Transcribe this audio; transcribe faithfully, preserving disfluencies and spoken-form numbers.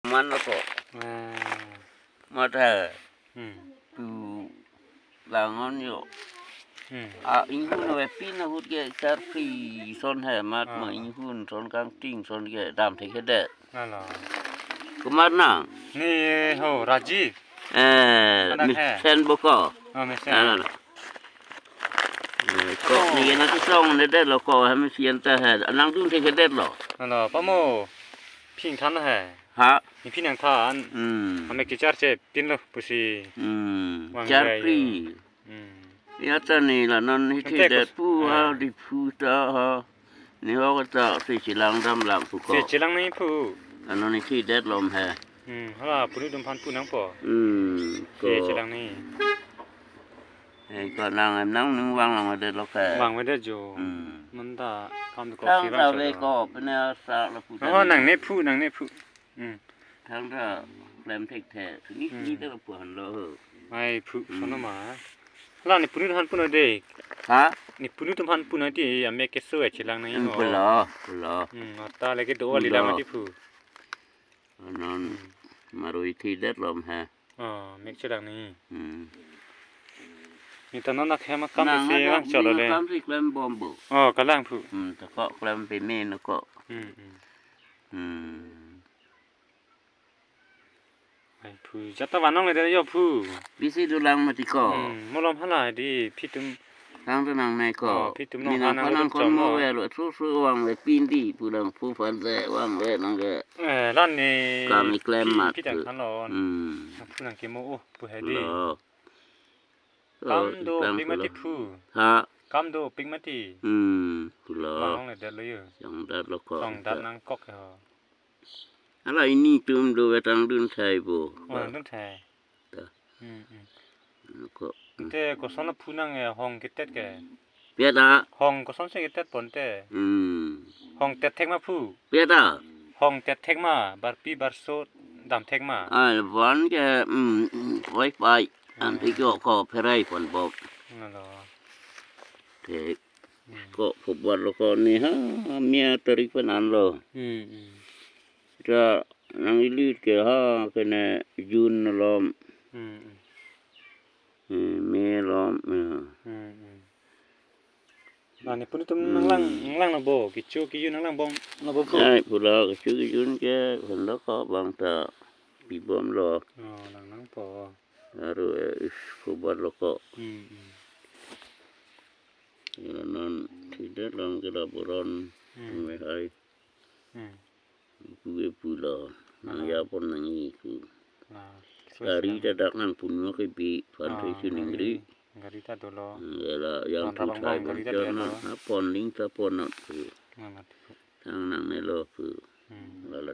Man ako. Ah. Mata. Hmm. Tu langon yo. Hmm. A inghun we pin ahut ke charpri son he mat ma Ah. inghun son kangting son ke dam thekthedet. Alo. Kumar nang. Ni ho Raji. Eh, Anak he. Mesen boko. Oh, mesen. Alo. Eh, ko Oh. ni na tu song ne det lo ko ha mesen ta he. Nangdun thekthedet lo. Alo, pamo. Ping than he. Ha? Ni pin nangthan. Hmm. Amek kecharche pinlo pusi. Hmm. Wang Charpri. Hmm. Ya ta ni la non hiti Ante det kus- pu ha ah. Diphu ta ha. Ni ho ta si chelang dam lang pu ko. Si chelang ni pu. Ano ni thidet lom he. Hmm. Hala punu dum phan pu nangpo. Hmm. Si ko. Chelang ni. Eh, ko nang em nang nung vang lang det lo ke. Vang vedet jo. Hmm. Non ta kam ko Tang si vang ta so ve lo. Ko pene sa lo pu Oh, ta nang ni. Ne phu, nang ne phu. Hmm. Tang ta klem thekthe. Ni Hmm. ni ta lo pu han lo ho. Ai phu Hmm. sono ma. La ni punu han punu de. Ha? Ni punu tum han punu ti amek keso e chelang ni Hmm, ho. Pulo, pulo. Hmm, ata lagi do Pulo. Ali dam ati phu. Non Hmm. Marui thidet lom he. Oh, mek chelang ni. Hmm. Ni ta non akhe ma kam Nang si ada vang cholo ni le. Kam si klem bom bo. Oh, kalang phu. Hmm, ta ko klem pe me no ko. Hmm, hmm. Hmm. Ai phu, jata vanong le de yo phu. Bisi dolang mati ko. Hmm, mo lom hala di phi tum. Tang ta nang nai ko. Oh, phi tum Ni nong nang hanang panang lo kon chom mo lo. Ve lo su su vang ve pin di pulang pu phan se vang ve nang ke. Eh, lan ni Kami klem phi, mat phi tang tu. Than lo. Hmm. Phu nang kemo oh, pu he di. Lo. Kam Oh, do tang pik pulo. Mati phu. Ha? Kam do pik mati. Hmm, pulo. Vanong le det lo yo. Song dat lo ko. Song dat ta. Nang kok ho. Ala ini tum do vetang dun thai bo. Oh, dun thai. Ta. Hmm, hmm. Ko. Ante koson phu nang e hong ketet ke. Pia ta. Hong koson si ketet pon te. Hmm. Hong tet thek ma phu. Pia ta. Hong tet thek ma, barpi barso dam thek ma. Ai, van ke, hmm, hmm, pai pai. Am Hmm. Phi ko ko pherai pon bok. Nalo. Te Hmm. Ko phubar lo ko ni ha, mia tarik pen an lo. Hmm, hmm. Ta nang ilut ke ha, kene June lom. Hmm, hmm. Hmm, May lom, ya. Hmm, hmm. Nah, ni punu tum Hmm. Nanglang, nanglang nabo, kecho keyo nanglang bom nabo phu. Ai, pulo kecho keyo ke, handa ko bang ta, bibom lo. Oh, nang nangpo. Aru, eh, is, phubar lo ko. Hmm, hmm. Ya, non, tidak lang kita buron, Hmm. May hai. Hmm. Pu e pulo. Nang Ah. Ya pon nang iku. Nah, Gari ta dak nang punu ke bi, phan Ah, ke sining gari, ri. Gari ta dolo. Gala yang Pon tu tabang sai bang, bang gari ta jana, dolo. Apon ling ta pon na pu. Nah, nah, tu. Tang nang nelo pu. Hmm. Lala